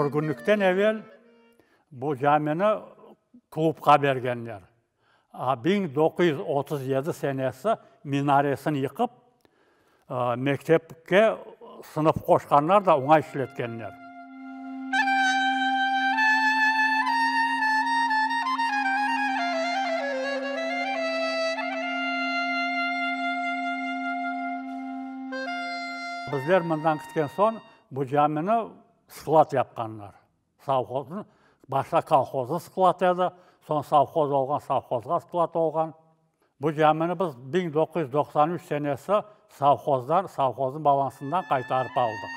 Sürgünlikten evel bu camini klubqa bergenler. 1937 senesi minaresini yıqıp, mektepke sınıf qoşqanlar da oña işletkenler. Bizler mından ketken soñ bu camini sklad yapqanlar. Sovhoznıñ, başta kolhoznıñ skladı edi, soñ sovhoz olğan, sovhozğa sklad olğan. Bu camini biz 1993 senesi sovhozdan, sovhoznıñ balansından qaytarıp aldıq.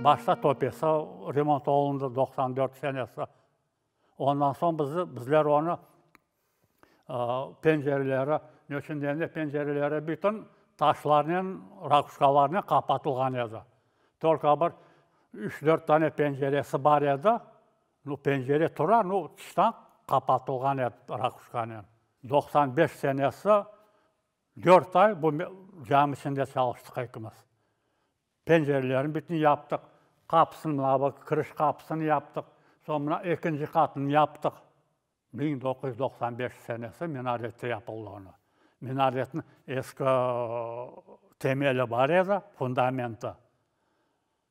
Başta töpesi remont olundı 94 senesi. Ondan soñ bizi, bizler onı pencereleri, ne içün degende, pencereleri bütün taşlarnen, rakuşkalarnen qapatılğan edi. Tolko bir üç-dört tane penceresi bar edi, nu, pencere tura, nu, tıştan qapatılğan edi rakuşkanen. 95 senesi dört ay bu cami içinde çalıştıq ekimiz. Pencerelerini bütün yaptıq, qapısını, mına bu kiriş qapısını yaptıq, soñ mına ekinci qatını yaptıq. 1995 senesi minarette yapıldı onı. Minaretniñ eski temeli bar edi, fundamenti.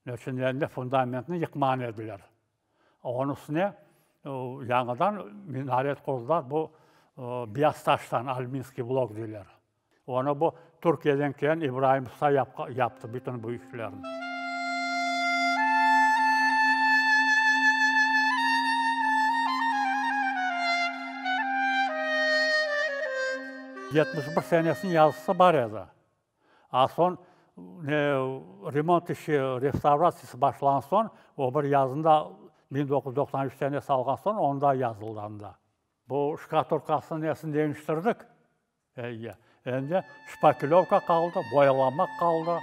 Ne içün degende, fundamentni yıqmağan ediler. Onıñ üstüne yañıdan minaret qurdılar, bu beyaz taştan, alminskiy blok deyler. Onı bu Türkiyeden kelgen İbraim usta yaptı bütün bu işlerni. 71 senesiniñ yazısı bar edi. A soñ remont işi, restavratsiyası başlağan soñ, o bir yazında 1993 senesi alğan soñ, onda yazıldı anda. Bu şkaturkasını nesini deñiştirdik. Eyi. Endi şpaklövka qaldı, boyalamaq qaldı.